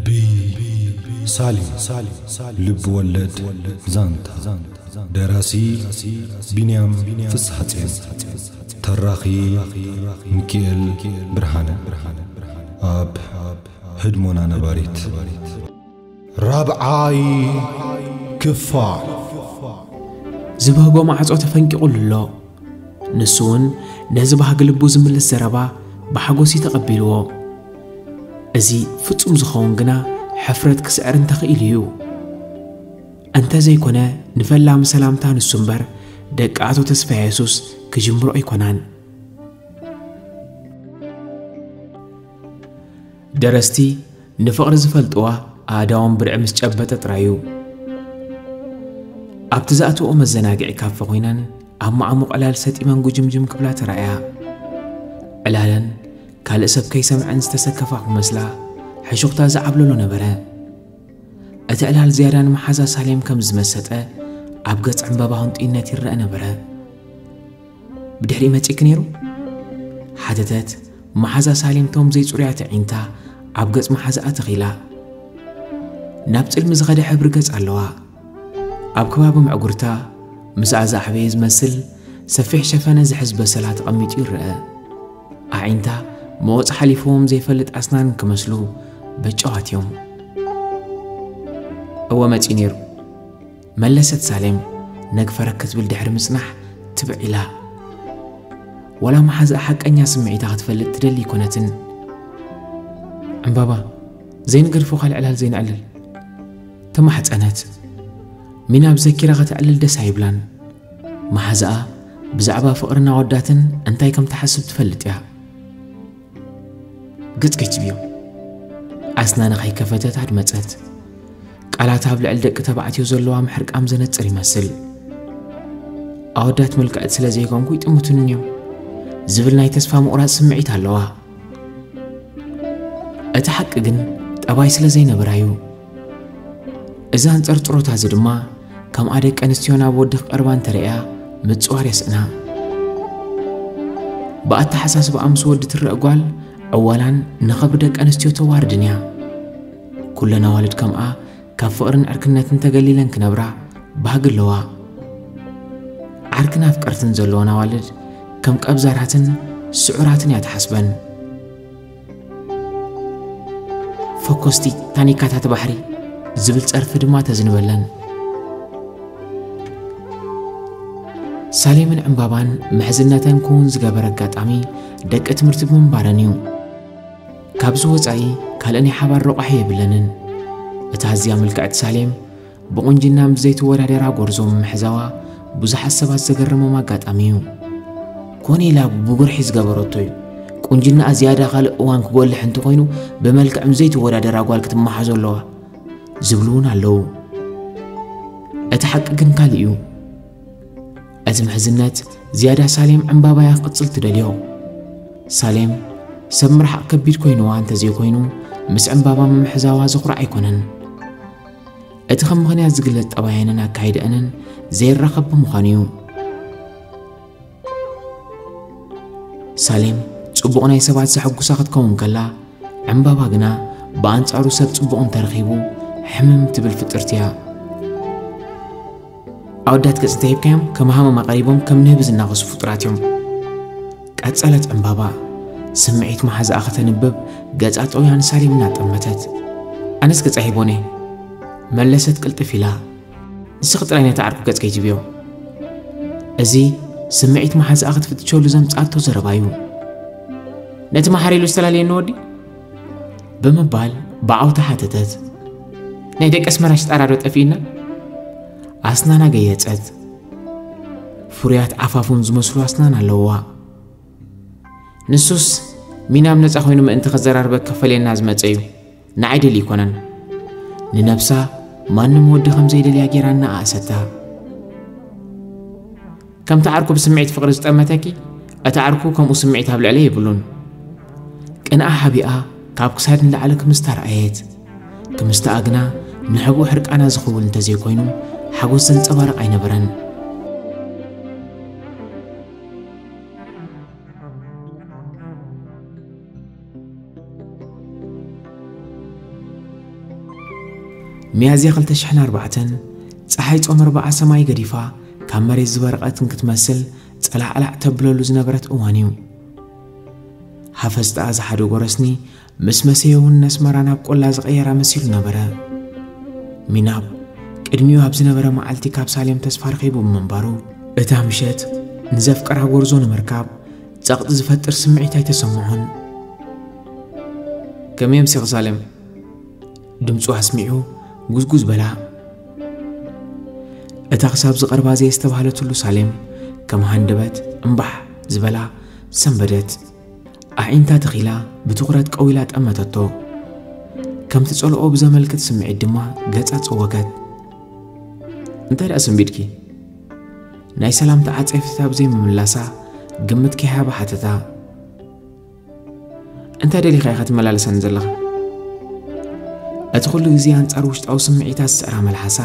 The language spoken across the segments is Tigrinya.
ብ ሳሊም ልብ ወለድ ዛንታ። ደራሲ ቢንያም ፍስሐጽዮን። ተራኺ ሚኪኤል ብርሃነ። ኣብ ህድሞና ነባሪት። ራብዓይ ክፋል። ዝበህጎ ማዕጾ ተፈንቂቑሉ ኣሎ። ንሱ እውን ነዚ ባህጊ ልቡ ዝምልስ ዘረባ ብሓጎስ እዩ ተቐቢልዎ። እዚ ፍጹም ዝኸውን ግና ሕፍረት ክስዕር እንተኽኢሉ እዩ። እንተ ዘይኮነ ንፈላሚ ሰላምታ ንሱ እምበር ደቂ ኣቶ ተስፋ የሱስ ክጅምሮ ኣይኮናን። ደረስቲ ንፍቕሪ ዝፈልጥዋ ኣእዳዎም ብርዒ ምስ ጨበጠ ጥራይ እዩ። ኣብቲ ዝኣተወኦ መዘናግዒ ካፈ ኮይነን ኣብ ማዕሙቕ ዕላል ሰጢመን ጉጅምጅም ክብላ ተራእያ። ዕላለን ካልእ ሰብ ከይሰምዐን ዝተሰከፋ ክመስላ ሕሹኽታ ዝዓብለሎ ነበረ። እቲ ዕላል ዝያዳ ንመሓዛ ሳሌም ከም ዝመሰጠ ኣብ ገጽ ዕምባባ ህንጡይነት ይረአ ነበረ። ብድሕሪኡ መጺእኪ ነይሩ? ሓተተት መሓዛ ሳሌም ቶም ዘይጽሩያት ኣዒንታ ኣብ ገጽ መሓዛኣ ተኺላ። ናብ ጽልሚ ዝኸደ ሕብሪ ገጽ ኣለዋ። ኣብ ከባቢ ምዕጉርታ ምስኣ ዝዓበየ ዝመስል ሰፊሕ ሸፈነ ዝሕዝ በሰላ ተቐሚጡ ይረአ። ኣዒንታ መወጽ ሓሊፍዎም ዘይፈልጥ ኣስናን ክመስሉ በጨዋት እዮም። እወ መጺኡ ነይሩ። መለሰት ሳሌም ነግፈረክ ክትብል ድሕሪ ምጽናሕ ትብዕ ኢላ። ወላ መሓዛኣ ሓቀኛ ስምዒታ ክትፈልጥ ትደሊ ኣይኮነትን። ዕምባባ፣ ዘይንገድፎ ካልእ ዕላል ዘይነዕልል። ተማሕጸነት። ሚናብ ዘኪራ ከተዕልል ደስ ኣይብላን። መሓዛኣ ብዛዕባ ፍቕርን ኣወዳትን እንታይ ከም ትሓስብ ትፈልጥ እያ። ግጽ ከይትብዮ። ኣስናና ከይከፈተት ኣድመጸት። ቃላት ኣብ ልዕሊ ደቂ ተባዕትዮ ዘለዋ ምሕርቃም ዘነጽር ይመስል። ኣወዳት ምልክዕቲ ስለ ዘይኮንኩ ይጥምቱኒ እዮም ዝብል ናይ ተስፋ ምቑራጽ ስምዒት ኣለዋ። እቲ ሓቂ ግን ጠባይ ስለ ዘይነበራ እዩ። እዚ ኣንጸርጽሮታ እዚ ድማ ከምኣ ደቂ ኣንስትዮ ናብ ወዲ ክቐርባ እንተርእያ ምጽዋር የስእና። ብኣተሓሳስባኣ ምስ ወዲ ትረአ ጓል ዕዋላን ንኽብሪ ደቂ ኣንስትዮ ተዋርድን እያ። ኩለን ኣዋልድ ከምኣ ካብ ፍቕርን ዕርክነትን ተገሊለን ክነብራ ባህጊ ኣለዋ። ዓርክን ኣፍቀርትን ዘለወን ኣዋልድ ከም ቀብዛራትን ስዑራትን እያ ትሓስበን። ፈኮስቲ ታኒካታት ባሕሪ ዝብል ጸርፊ ድማ ተዝንበለን። ሳሌምን ዕምባባን ምሕዝነተን ክውን ዝገበረ ኣጋጣሚ ደቂ ትምህርቲ ብምንባረን እዩ። ካብዚ ወጻኢ ካልእ ናይ ሓባር ረቋሒ የብለንን። እታ ኣዝያ ምልክዕቲ ሳሌም ብቑንጅና ምስ ዘይትወዳደራ ጎርዞ ምምሕዛዋ ብዙሓት ሰባት ዘገረሞም ኣጋጣሚ እዩ። ኮነ ኢላ ብጉርሒ ዝገበረቶ እዩ። ቁንጅናኣ ዝያዳ ካልእ እዋን ክጎልሕ እንተኾይኑ ብመልክዕ ምስ ዘይትወዳደራ ጓል ክትመሓዞ ኣለዋ ዝብሉ እውን ኣለዉ። እቲ ሓቂ ግን ካልእ እዩ። እቲ ምሕዝነት ዝያዳ ሳሌም ዕምባባያ ክቕጽል ትደልዮ። ሳሌም ሰብ ምርሓቕ ከቢድ ኮይንዋ እንተዘይኮይኑ ምስ ዕምባባ ምምሕዛዋ ዘኹርዕ ኣይኮነን። እቲ ከም ምኽንያት ዝግለጽ ጠባየንን ኣካይደአንን ዘይራኸብ ብምዃኑ እዩ። ሳሌም ጽቡቕ ናይ ሰባት ዘሐጉሳ ክትከውን ከላ ዕምባባ ግና ብኣንጻሩ ሰብ ጽቡቕ እንተረኺቡ ሕምም ትብል ፍጥርቲ እያ። ኣወዳት ገጽ እንተሂብካዮም ከም ሃመማ ቀሪቦም ከም ንህቢ ዝናኸሱ ፍጡራት እዮም። ቀጸለት ዕምባባ ስምዒት መሓዛኣ ከተንብብ ገጻ ጠውያ ንሳሌም እናጠመተት። ኣነስ ገጻ ሂቦን እየ መለሰት ቅልጥፍ ኢላ። ንስኺ ጥራይ ነቲ ዓርኩ ገጽ ከይትብዮ። እዚ ስምዒት መሓዛኣ ክትፍትሸሉ ዘምጽኣቶ ዘረባ እዩ። ነቲ መሓር ኢሉ ዝተላለየኒ ወዲ ብምባል ብዓውታ ሓተተት። ናይ ደቂ ኣስመራ ሽጣራ ዶ ጠፊእና? ኣስናና ገየጸት። ፍሩያት ዓፋፉን ዝመስሉ ኣስናን ኣለውዋ። ንሱስ ሚናም ነጻ ኮይኑ ምእንቲ ከዘራርበ ክፈልየና ዝመጸ እዩ። ንዓይ ደልዩ ኣይኮነን። ንነብሳ ማንም ወዲ ከም ዘይደልያ ጌራ እናኣእሰታ። ከምቲ ዓርኩ ብስምዒት ፍቕሪ ዝጠመተኪ፣ እቲ ዓርኩ ከምኡ ስምዒት ኣብ ልዕለይ የብሉን። ቅንኣ ሓቢኣ ካብ ክሳድ ንላዕሊ ክምስታ ረኣየት። ክምስታኣ ግና ንሕቡእ ሕርቃና ዝኸውን እንተዘይኮይኑ ሓጎስ ዘንጸባርቕ ኣይነበረን። ሚያዝያ ክልተ ሽሕን ኣርባዕተን፣ ጸሓይ ጾም ኣርብዓ ሰማይ ገዲፋ ካብ መሬት ዝበረቐት እንክትመስል ጸላዕላዕ ተብለሉ ዝነበረት እዋን እዩ። ሃፈስጣኣ ዝሓደጎ ረስኒ ምስ መሰየ እውን ነስመራ ናብ ቆላ ዝቐየራ መሲሉ ነበረ። ሚናብ ቅድሚኡ ኣብ ዝነበረ መዓልቲ ካብ ሳሌም ተስፋ ረኺቡ ብምንባሩ፣ እታ ምሸት ንዘፍቀራ ጎርዞ ንምርካብ ጸቕጢ ዝፈጥር ስምዒት ኣይተሰምዖን። ከመይ ኣምሲኺ ሳሌም? ድምፁ ኣስሚዑ ጉዝጉዝ በላ። እታ ክሳብ ዝቐርባ ዘየስተባህለትሉ ሳሌም ከም ሃንደበት እምባሕ ዝበላ ሰንበደት። ኣዒንታ ተኺላ ብትኹረት ቀዊላ ጠመተቶ። ከም ትጸልኦ ብዘመልክት ስምዒት ድማ ገጻ ጸወገት። እንታይ ደኣ ሰንቢድኪ? ናይ ሰላምታ ዓጸፍታ ብዘይምምላሳ ግምት ከይሃባ ሓተታ። እንታይ ደሊኻ ኢኻ ትመላለሰኒ ዘለኻ? እቲ ኩሉ ግዜ ኣንጻር ውሽጣዊ ስምዒታት ዝስዕራ መልሓሳ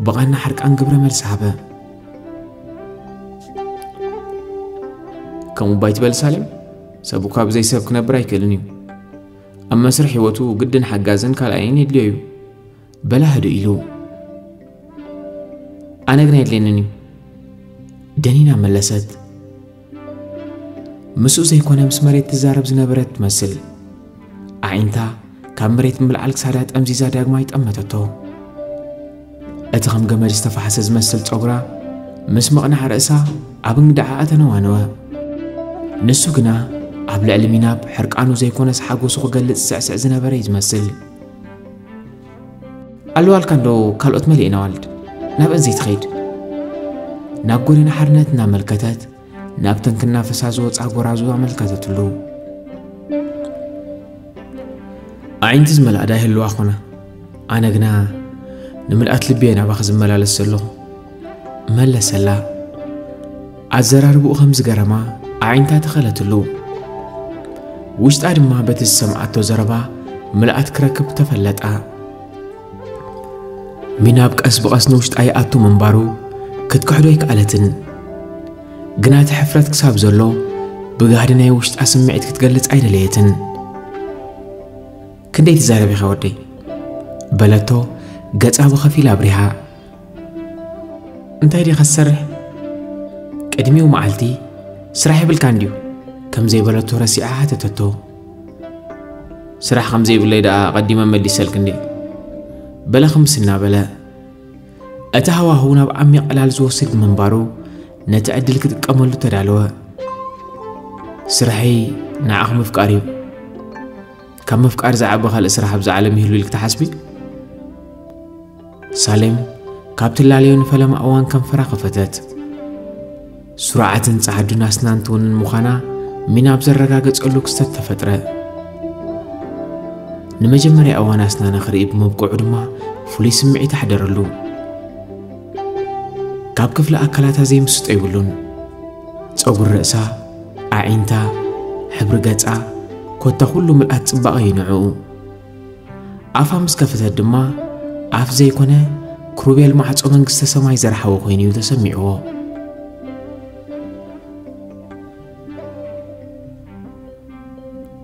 ብቓና ሕርቃን ግብረ መልሲ ሃበ። ከምኡ እባ ኣይትበል ሳሌም፣ ሰብ እኳ ብዘይ ሰብ ክነብር ኣይክእልን እዩ። ኣብ መስርሕ ህይወቱ ግድን ሓጋዝን ካልኣይን የድልዮ እዩ። በላ ህድእ ኢሉ። ኣነ ግን ኣየድልየንን እዩ። ደኒና መለሰት። ምስኡ ዘይኮነ ምስ መሬት ትዛረብ ዝነበረት ትመስል። ኣዒንታ ካብ መሬት ምልዓል ክሳዳ ጠምዚዛ ዳግማይ ጠመተቶ። እቲ ከም ገመድ ዝተፋሕሰ ዝመስል ጸጉራ ምስ ምቕናዕ ርእሳ ኣብ እንግዳዓ ኣተነዋነወ። ንሱ ግና ኣብ ልዕሊ ሚናብ ሕርቃኑ ዘይኮነስ ሓጎሱ ክገልጽ ዝስዕስዕ ዝነበረ እዩ ዝመስል። ኣለዋልካ እንዶ ካልኦት መሊእና ዋልድ፣ ናብአን ዘይትኸይድ? ናብ ጎደና ሓርነት እናመልከተት ናብተን ክናፈሳ ዝወጻ ጎራዙ ኣመልከተትሉ። ኣዒንቲ ዝመልኣ ዳ ይህልዋ ኾና፣ ኣነ ግና ንምልኣት ልቢ እየ ናባኺ ዝመላለስ ዘለኹ፣ መለሰላ። ኣዘራርብኡ ከም ዝገረማ ኣዒንታ ተኸለትሉ። ውሽጣ ድማ በቲ ዝሰምዓቶ ዘረባ ምልኣት ክረክብ ተፈለጣ። ሚናብ ቀስ ብቐስ ንውሽጣ ይኣቱ ምንባሩ ክትክሕዶ ኣይከኣለትን። ግና እቲ ሕፍረት ክሳብ ዘሎ ብጋህዲ ናይ ውሽጣ ስምዒት ክትገልጽ ኣይደለየትን። ክንደይ ትዛረብ ኢኻ ወደይ? በለቶ ገጻ ብኸፊል ኣብሪሃ። እንታይ ዲኻ ትሰርሕ? ቅድሚኡ መዓልቲ ስራሕ የብልካን ድዩ? ከም ዘይበለቶ ረሲዓ ሓተተቶ። ስራሕ ከም ዘይብለይ ደኣ ኣቐዲመ መሊሰልኪ እንዴ? በለ ክምስ እናበለ። እቲ ሃዋህው ናብ ዓሚቕ ዕላል ዝወስድ ብምንባሩ ነቲ ዕድል ክጥቀመሉ ተዳለወ። ስርሐይ ንዓኺ ምፍቃር እዩ። ካብ ምፍቃር ዝዓቢ ካልእ ስራሕ ኣብዚ ዓለም ይህሉ ኢልኪ ትሓስቢ? ሳሌም ካብ ትላለዮ ንፈለማ እዋን ከንፈራ ከፈተት። ስሩዓትን ጸዓዱን ኣስናን ትውንን ምዃና ሚናብ ዘረጋገጸሉ ክስተት ተፈጥረ። ንመጀመርያ እዋን ኣስናና ክርኢ ብምብቅዑ ድማ ፍሉይ ስምዒት ኣሕደረሉ። ካብ ክፍሊ ኣካላታ ዘይምስጦ የብሉን። ጸጉሪ ርእሳ፣ ኣዒንታ፣ ሕብሪ ገጻ፣ ኮታ ኩሉ ምልኣት ጽባቐ እዩ ንዕኡ። ኣፋ ምስ ከፈተት ድማ ኣፍ ዘይኮነ ክሩቤል ማዕጾ መንግስተ ሰማይ ዘርሓወ ኮይኑ እዩ ተሰሚዕዎ።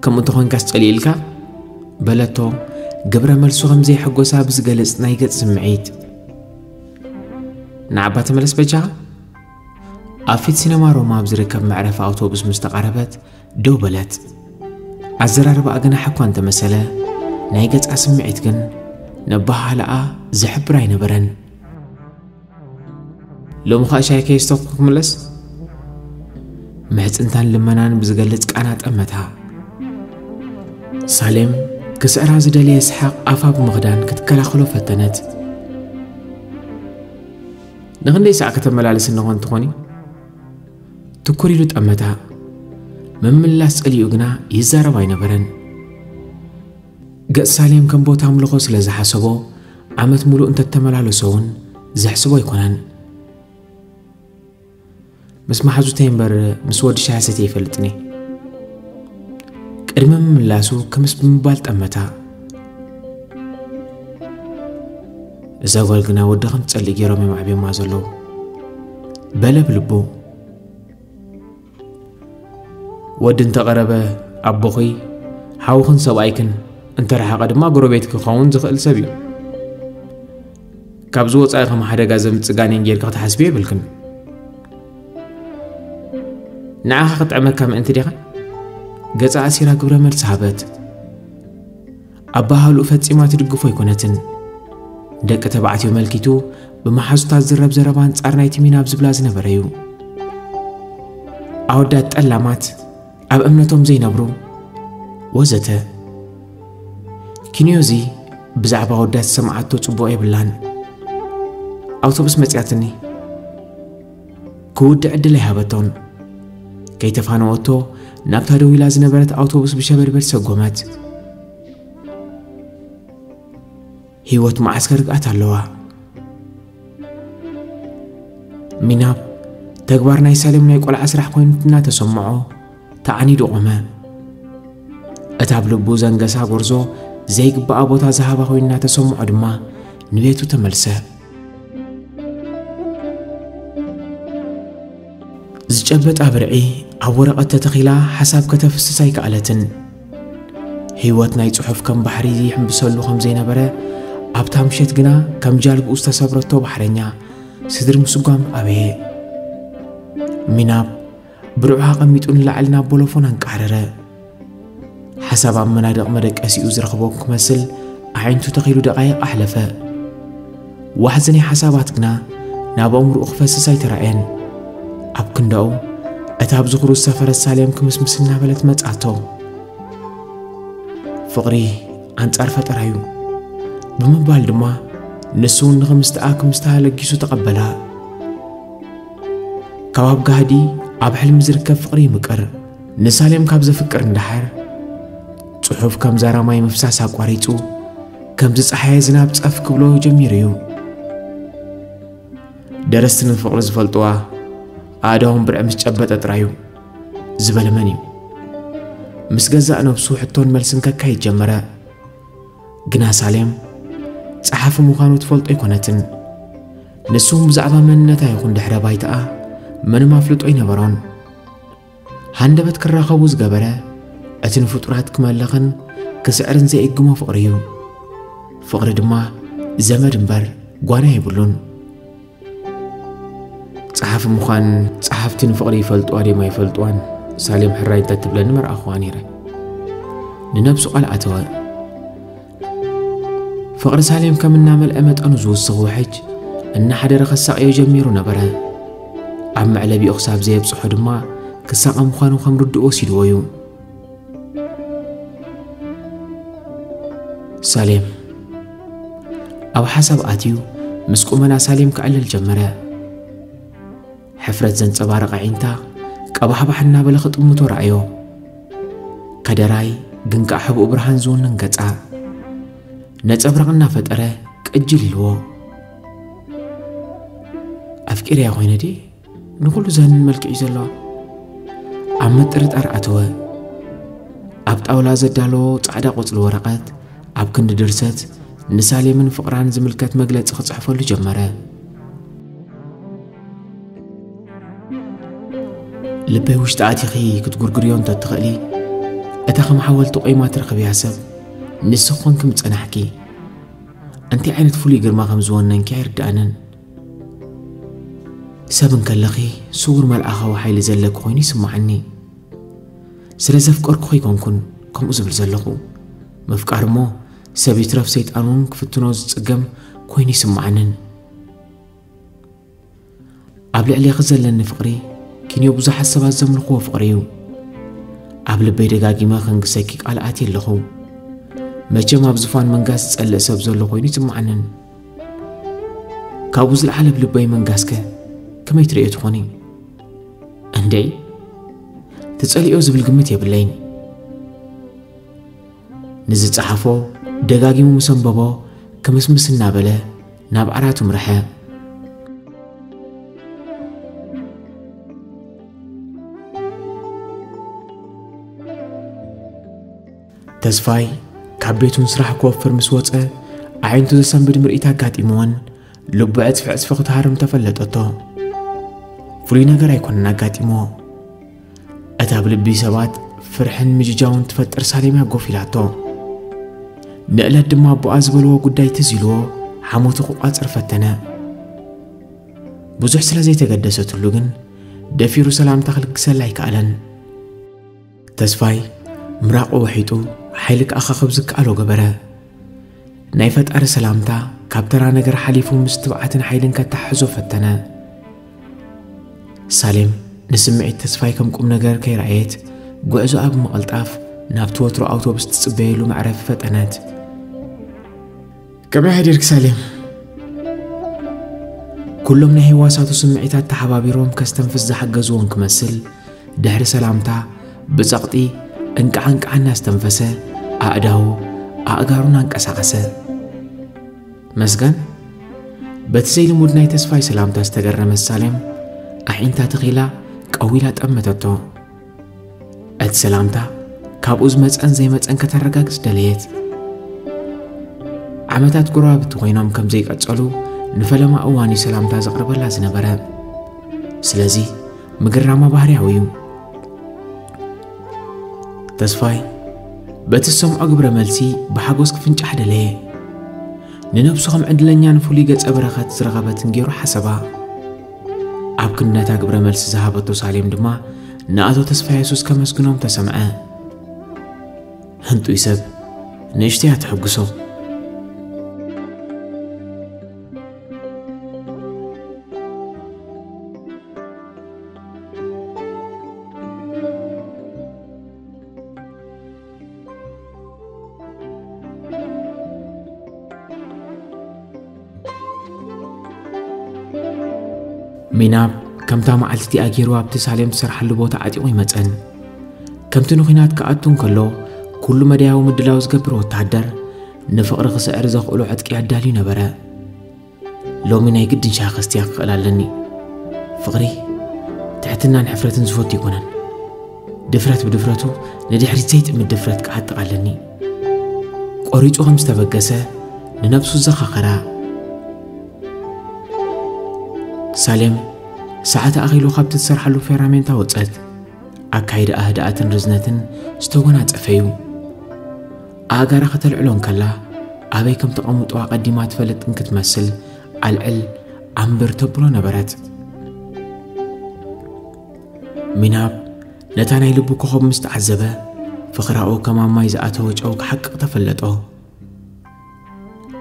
ከምኡ እንተኾንካስ ጸሊእልካ? በለቶ ግብረ መልሱ ከም ዘይሕጎሳ ብዝገልጽ ናይ ገጽ ስምዒት። ንዓባ ተመለስ በጃኻ። ኣብ ፊት ሲነማ ሮማ ኣብ ዝርከብ መዕረፊ ኣውቶቡስ ምስ ተቓረበት ደው በለት። ኣዘራርባኣ ግናሕ እኳ እንተመሰለ ናይ ገጻ ስምዒት ግን ነባሃህላኣ ዝሕብር ኣይነበረን። ሎሚ ኸኣ ሻሂ ከየስተኹ ክምለስ? ምሕጽንታን ልመናን ብዝገልጽ ቃና ጠመታ። ሳሌም ክስዕራ ዝደለየ ሰሓቕ ኣፋ ብምኽዳን ክትከላኸሎ ፈተነት። ንኽንደይ ሰዓት ከተመላልስኒ ኾን ትኾኒ? ትኩር ኢሉ ጠመታ። ምምላስ ጸሊኡ ግና ይዛረብ ኣይነበረን። ገጽ ሳሌም ከም ቦታ ኣምልኾ ስለ ዝሓሰቦ ዓመት ሙሉእ እንተተመላለሶ እውን ዘሕስቦ ኣይኮነን። ምስ መሓዙተይ እምበር ምስ ወዲ ሻሂ ሰትየ ይፈልጥን እየ። ቅድሚ ምምላሱ ክምስ ብምባል ጠመታ። እዛ ጓል ግና ወዲ ከም ትጸልእ ገይሮም እዮም ዓብዮማ ዘለዉ በለ ብልቡ። ወዲ እንተቐረበ ኣቦኺ፣ ሓውኽን ሰብኣይክን እንተረሓቐ ድማ ጎረቤት ክኸውን ዝኽእል ሰብ እዩ። ካብዚ ወጻኢ ከም ሓደጋ ዘምጽእ ጋኔን ጌርካ ክትሓስቢ የብልክን። ንዓኻ ክጥዕመካ ምእንቲ ዲኻ? ገጻ ኣሲራ ግብረ መልሲ ሃበት። ኣባሃልኡ ፈጺማ ትድግፎ ኣይኮነትን። ደቂ ተባዕትዮ መልኪቱ ብመሓዙታት ዝረብ ዘረባ ኣንጻር ናይቲ ሚናብ ዝብላ ዝነበረ እዩ። ኣወዳት ጠላማት፣ ኣብ እምነቶም ዘይነብሩ፣ ወዘተ። ኪንዮዚ ብዛዕባ ኣወዳት ዝሰምዓቶ ጽቡቕ የብላን። ኣውቶቡስ መጽያትኒ። ክውድእ ዕድል ኣይሃበቶን። ከይተፋነወቶ ናብታ ደው ኢላ ዝነበረት ኣውቶቡስ ብሸበድበድ ሰጎመት። ህይወት መዓስ ከርግኣት ኣለዋ። ሚናብ ተግባር ናይ ሳሌም ናይ ቆልዓ ስራሕ ኮይኑ እናተሰምዖ ተዓኒዱ ቆመ። እታ ኣብ ልቡ ዘንገሳ ጎርዞ ዘይግባኣ ቦታ ዝሃባ ኮይኑ እናተሰምዖ ድማ ንቤቱ ተመልሰ። ዝጨበጣ ብርዒ ኣብ ወረቐት ተተኺላ ሓሳብ ከተፍስስ ኣይከኣለትን። ህይወት ናይ ጽሑፍ ከም ባሕሪ ይሕምብሰሉ ከም ዘይነበረ ኣብታ ምሸት ግና ከም ጃልብኡ ዝተሰብረቶ ባሕረኛ ስድሪ ምስጓም ኣበየ። ሚናብ ብርዑ ኣቐሚጡ ንላዕሊ ናብ ቦሎፎን ኣንቃዕረረ። ሓሳብ ኣብ መናድቕ መደቀሲኡ ዝረኽቦ ክመስል ኣዒንቱ ተኺሉ ደቓይቕ ኣሕለፈ። ዋሕዚ ናይ ሓሳባት ግና ናብ ኣእምሮኡ ክፈስስ ኣይተራእየን። ኣብ ክንዳኡ እታ ኣብ ዝኽሩ ዝሰፈረት ሳሌም ክምስምስ እናበለት መጻቶ። ፍቕሪ ኣንጻር ፈጠራ'ዩ ብምባል ድማ ንሱ እውን ንኽምስትኣ ክምስትኣ ለጊሱ ተቐበላ። ካብ ኣብ ጋህዲ ኣብ ሕልሚ ዝርከብ ፍቕሪ ይምቅር። ንሳሌም ካብ ዘፍቅር እንዳሓር ጽሑፍ ከም ዛራ ማይ ምፍሳስ ኣቋሪጹ ከም ዝጸሓየ ዝናብ ጸፍ ክብሎ ጀሚሩ እዩ። ደረስቲ ንፍቕሪ ዝፈልጥዋ ኣእዳዎም ብርዒ ምስ ጨበጠ ጥራዩ ዝበለ መን እዩ? ምስ ገዛእ ነብሱ ሕቶን መልስን ከካይድ ጀመረ። ግና ሳሌም ጸሓፊ ምዃኑ ትፈልጦ ኣይኮነትን። ንሱ እውን ብዛዕባ መንነታ ይኹን ድሕረ ባይታኣ ምንም ኣፍልጦ ኣይነበሮን። ሃንደበት ክራኸቡ ዝገበረ እቲ ንፍጡራት ክመልኽን ክስዕርን ዘየግሞ ፍቕሪ እዩ። ፍቕሪ ድማ ዘመድ እምበር ጓና የብሉን። ጸሓፊ ምዃን ጸሓፍቲ ንፍቕሪ ይፈልጥዋ ድዮም ኣይፈልጥዋን ሳሌም ሕራይ እንተትብለኒ መርኣኹዋ ነይረ። ንነብሱ ቃል ኣተወ። ፍቕሪ ሳሌም ከም እናመልአ መጠኑ ዝውስኽ ውሕጅ እናሓደረ ከሳቕዮ ጀሚሩ ነበረ። ኣብ መዕለቢኡ ክሳብ ዘየብጽሖ ድማ ክሳቐ ምዃኑ ከም ርዱእ ወሲድዎ እዩ። ሳሌም ኣብ ሓሳብ ኣትዩ ምስ ቁመና ሳሌም ክዕልል ጀመረ። ሕፍረት ዘንጸባረቐ ዒንታ ቀባሕባሕ እናበለ ክጥምቶ ረኣዮ። ከደራይ ግን ከኣ ሕቡእ ብርሃን ዝውንን ገጻ ነጸብራቕ እናፈጠረ ቅጅል ኢልዎ። ኣፍቂረያ ኮይነ ድየ ንኹሉ ዘንን መልክዕ እዩ ዘለዋ? ኣብ ምጥርጣር ኣተወ። ኣብ ጣውላ ዘዳለዎ ጻዕዳ ቆጽሊ ወረቐት ኣብ ክንዲ ድርሰት ንሳሌምን ፍቕራን ዝምልከት መግለጺ ክጽሕፈሉ ጀመረ። ልበይ ውሽጢ ኣቲኺ ክትጉርጉርዮ እንተትኽእሊ፣ እታ ከም ሓወልቲ ቆይማ ትረኽብያ ሰብ ንስኺ ኮንኪ ምጸናሕኪ። እንታይ ዓይነት ፍሉይ ግርማ ከም ዝወነንኪ ኣይርድኣንን። ሰብ እንከለኺ ስዉር መልኣኻዊ ሓይሊ ዘለኪ ኮይኑ ይስምዓኒ። ስለ ዘፍቀርኩኺ ኣይኮንኩን ከምኡ ዝብል ዘለኹ። ምፍቃር እሞ ሰብ ይትረፍ ሰይጣን እውን ክፍትኖ ዝጽገም ኮይኑ ይስምዓንን። ኣብ ልዕሌኺ ዘለኒ ፍቕሪ ኪንዮ ብዙሓት ሰባት ዘምልኽዎ ፍቕሪ እዩ። ኣብ ልበይ ደጋጊመ ከንግሰኪ ቃል ኣትየ ኣለኹ። መቸም ኣብ ዝፋን ምንጋስ ዝጸልእ ሰብ ዘሎ ኮይኑ ይስምዓንን። ካብኡ ዝለዓለ ኣብ ልበይ ምንጋስከ ከመይ ትርእዮ ትኾኒ? እንዴ ትጸልዮ ዝብል ግምት የብለይን። ንዝጸሓፎ ደጋጊሙ ምስ ኣንበቦ ክምስምስ እናበለ ናብ ዓራቱ ምርሐ። ተስፋይ ካብ ቤቱን ስራሕ ክወፍር ምስ ወጸ ኣዒንቱ ዘሰንብድ ምርኢት ኣጋጢምዎን ልቡ ዕጽፊ ዕጽፊ ክትሃርም ተፈለጠቶ። ፍሉይ ነገር ኣይኮነን ኣጋጢምዎ። እታ ኣብ ልቢ ሰባት ፍርሕን ምጅጃውን ትፈጥር ሳሌም እያ ጎፍ ኢላቶ። ንእለት ድማ ኣቦኣ ዝበልዎ ጉዳይ ትዝ ኢልዎ ሓሞቱ ክቋጽር ፈተነ። ብዙሕ ስለ ዘይተገደሰትሉ ግን ደፊሩ ሰላምታ ክልግሰላ ኣይከኣለን። ተስፋይ ምራቑ ወሒጡ ሓይሊ ክኣኻኽብ ዝከኣሎ ገበረ። ናይ ፈጣሪ ሰላምታ ካብ ተራ ነገር ሓሊፉ ምስ ትብዓትን ሓይልን ከተሓሕዞ ፈተነ። ሳሌም ንስምዒት ተስፋይ ከም ቁም ነገር ከይረኣየት፣ ጉዕዞኣ ብምቕልጣፍ ናብቲ ወትሩ ኣውቶቡስ ትጽበየሉ መዕረፊ ፈጠነት። "ከመይ ሓዲርክ ሳሌም?" ኩሎም ናይ ህዋሳቱ ስምዒታት ተሓባቢሮም ከስተንፍስ ዝሓገዝዎም ክመስል፣ ድሕሪ ሰላምታ ብጸቕጢ እንቃዕ እንቃዕ እናስተንፈሰ፣ ኣእዳዉ ኣእጋሩን ኣንቀሳቐሰ። መስገን በቲ ዘይልሙድ ናይ ተስፋይ ሰላምታ ዝተገረመት ሳሌም፣ ኣዒንታ ተኺላ ቀዊላ ጠመተቶ። እቲ ሰላምታ ካብኡ ዝመጸን ዘይመጸን ከተረጋግጽ ደለየት። ዓመታት ጎረባብቲ ኮይኖም ከም ዘይቀጸሉ ንፈለማ እዋን እዩ ሰላምታ ዘቕርበላ ዝነበረ። ስለዚ ምግርራማ ባህርያዊ እዩ። ተስፋይ በቲ ዝሰምዖ ግብረ መልሲ ብሓጎስ ክፍንጫሕ ደለየ። ንነብሱ ከም ዕድለኛን ፍሉይ ገጸ በረኸት ዝረኸበትን ገይሩ ሓሰባ። ኣብ ክንዲ ነታ ግብረ መልሲ ዝሃበቶ ሳሌም ድማ ንኣቶ ተስፋ የሱስ ከመስግኖም ተሰምዐ። ህንጡይ ሰብ ንእሽተይ እያ ትሕጉሶ። ሚናብ ከምታ መዓልቲ እቲኣ ገይሩ ኣብቲ ሳሌም ትሰርሓሉ ቦታ ዓጢቑ ይመጸን። ከምቲ ንኲናት ክኣቱ እንከሎ ኩሉ መዳያዊ ምድላው ዝገብር ወተሃደር፣ ንፍቕሪ ክስዕር ዘኽእሎ ዕጥቂ ኣዳልዩ ነበረ። "ሎሚ ናይ ግድን ሻሂ ከስትያ ክኽእል ኣለኒ። ፍቕሪ ትሕትናን ሕፍረትን ዝፈቱ ኣይኮነን። ድፍረት ብድፍረቱ ንድሕሪት ዘይጥምት ድፍረት ክዓጥቕ ኣለኒ።" ቆሪጹ ከም ዝተበገሰ ንነብሱ ዘኻኸራ። ሳሌም ሰዓት ኣኺሉ ካብቲ ትሰርሓሉ ፌራሜንታ ወጸት። ኣካይዳኣ ህድኣትን ርዝነትን ዝተጎናጸፈ እዩ። ኣእጋራ ከተልዕሎ እንከላ ኣበይ ከም ተቐምጦ ኣቐዲማ ትፈልጥ እንክትመስል ኣልዕል ኣንብር ተብሎ ነበረት። ሚናብ ነታ ናይ ልቡ ኮኸብ ምስ ተዓዘበ፣ ፍቕራኡ ከም ኣብ ማይ ዝኣተወ ጨው ክሓቅቕ ተፈለጦ።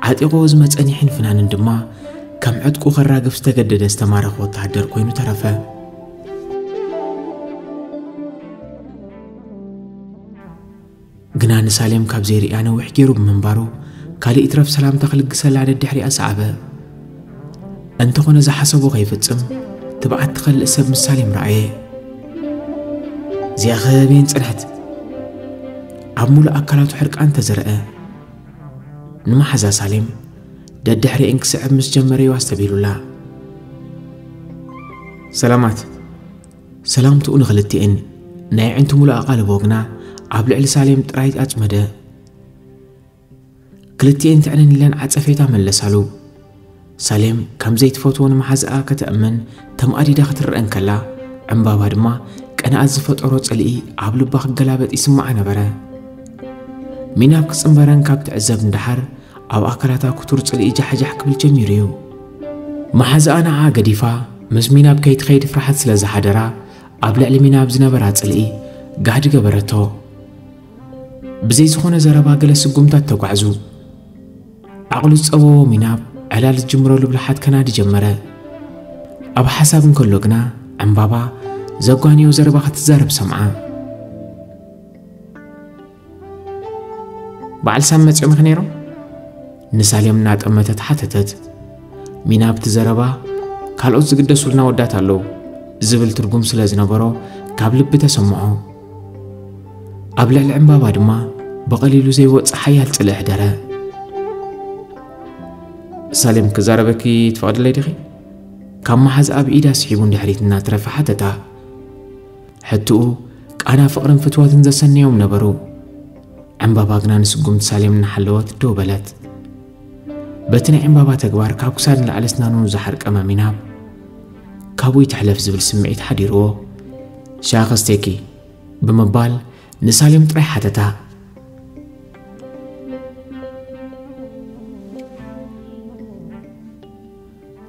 ዓጢቕዎ ዝመጸ ኒሕን ፍናንን ድማ ከም ዕጥቁ ከራግፍ ዝተገደደ ዝተማረኸ ወተሃደር ኮይኑ ተረፈ። ግና ንሳሌም ካብ ዘይርእያ ነዊሕ ገይሩ ብምንባሩ፣ ካልእ ይትረፍ ሰላምታ ክልግሰላ ደድሕሪኣ ሰዓበ። እንተኾነ ዝሓሰቦ ከይፍጽም ትብዓት ትኸልእ ሰብ ምስ ሳሌም ረኣየ። እዚኣ ኸበብየን ጽንሕት ኣብ ሙሉእ ኣካላቱ ሕርቃን ተዘርአ። ንመሓዛ ሳሌም ደድሕሪኤን ክስዕብ ምስ ጀመረ እዩ ኣስተብሂሉላ። ሰላማት። ሰላምትኡ ንኽልቲኤን ናይ ኣዒንቱ ሙሉእ ኣቓልቦ ግና ኣብ ልዕሊ ሳሌም ጥራይ ኣጽመደ። ክልቲኤን ትዕንን ኢለን ዓጸፌታ መለሳሉ። ሳሌም ከም ዘይትፈትዎ ንመሓዛኣ ከተእምን ተማእዲዳ ክትረአ እንከላ፣ ዕምባባ ድማ ቅንኣት ዝፈጠሮ ጽልኢ ኣብ ልባ ክገላበጥ ይስምዓ ነበረ። ሚናብ ክጽንበረን ካብ ትዕዘብ ንደሓር፣ ኣብ ኣካላታ ክቱር ጽልኢ ጃሕጃሕ ክብል ጀሚሩ እዩ። መሓዛኣ ንዓኣ ገዲፋ ምስ ሚናብ ከይትኸይድ ፍርሓት ስለ ዝሓደራ፣ ኣብ ልዕሊ ሚናብ ዝነበራ ጽልኢ ጋህዲ ገበረቶ። ብዘይ ዝኾነ ዘረባ ገለ ስጉምታት ተጓዕዙ። ዓቕሉ ዝጸበቦ ሚናብ ዕላል ዝጅምረሉ ብልሓት ከናዲ ጀመረ። ኣብ ሓሳብ እንከሎ ግና፣ ዕምባባ ዘጓንዮ ዘረባ ክትዛረብ ሰምዓ። "በዓል ሳም መጺኦም ኢኺ ነይሮም?" ንሳሌም እናጠመተት ሓተተት። ሚናብ እቲ ዘረባ፣ "ካልኦት ዝግደሱልና ወዳት ኣለዉ" ዝብል ትርጉም ስለ ዝነበሮ፣ ካብ ልቢ ተሰምዖ። ኣብ ልዕሊ ዕምባባ ድማ ብቐሊሉ ዘይወጽእ ሓያል ጽልኢ ኣሕደረ። "ሳሌም፣ ክዛረበኪ ትፈቕድለይ ዲኺ?" ካብ መሓዛኣ ብኢዳ ስሒቡ ንድሕሪት እናትረፈ ሓተታ። ሕትኡ ቃና ፍቕርን ፍትወትን ዘሰነዮም ነበሩ። ዕምባባ ግና ንስጉምቲ ሳሌም እናሓለወት ደው በለት። በቲ ናይ ዕምባባ ተግባር ካብ ክሳድ ንላዕሊ ስናኑ ዝሓርቀመ ሚናብ፣ "ካብኡ ይትሕለፍ" ዝብል ስምዒት ሓዲርዎ፣ "ሻሂ ከስተኪ?" ብምባል ንሳሌም ጥራይ ሓተታ።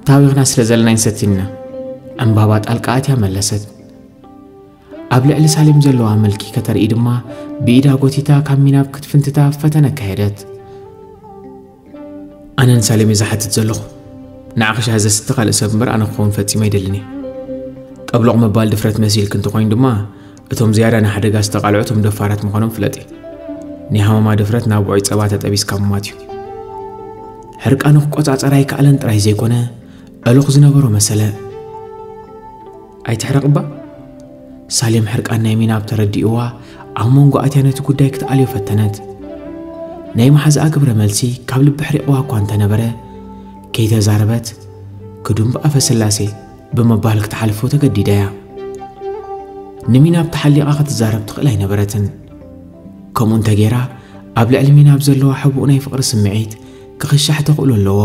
ታቢኽና ስለ ዘለና ይንሰቲን ኢና። ዕምባባ ጣልቃ ኣትያ መለሰት። ኣብ ልዕሊ ሳሌም ዘለዋ መልኪ ከተርኢ ድማ ብኢዳ ጎቲታ ካብ ሚናብ ክትፍንትታ ፈተነ ኣካየደት። ኣነ ንሳሌም እየ ዝሓትት ዘለኹ። ንዓኺ ሻሂ ዘስቲ ካልእ ሰብ እምበር ኣነ ክኸውን ፈጺመ ኣይደልን እየ። ጠብሎቕ ምባል ድፍረት መሲልክ እንተኾይኑ ድማ እቶም ዝያዳ ንሓደጋ ዝተቓልዑ እቶም ደፋራት ምዃኖም ፍለጢ። ናይ ሃመማ ድፍረት ናብ ውዑይ ጸባ ተጠቢስካ ምማት እዩ። ሕርቃኑ ክቆጻጸር ኣይከኣለን ጥራይ ዘይኮነ፣ ዕሉኽ ዝነበሮ መሰለ። ኣይትሕረቕ እባ። ሳሌም ሕርቃን ናይ ሚናብ ተረዲእዋ፣ ኣብ መንጎ ኣትያ ነቲ ጉዳይ ክትኣልዮ ፈተነት። ናይ መሓዛኣ ግብረ መልሲ ካብ ልቢ ሕሪቕዋ እኳ እንተነበረ፣ ከይተዛረበት፣ ክዱን ብኣፈ ስላሴ ብምባል ክትሓልፎ ተገዲዳ እያ። ንሚናብ ተሓሊቓ ክትዛረብ ትኽእል ኣይነበረትን። ከምኡ እንተገይራ፣ ኣብ ልዕሊ ሚናብ ዘለዋ ሕቡእ ናይ ፍቕሪ ስምዒት ክኽሻሕ ተኽእሎ ኣለዎ።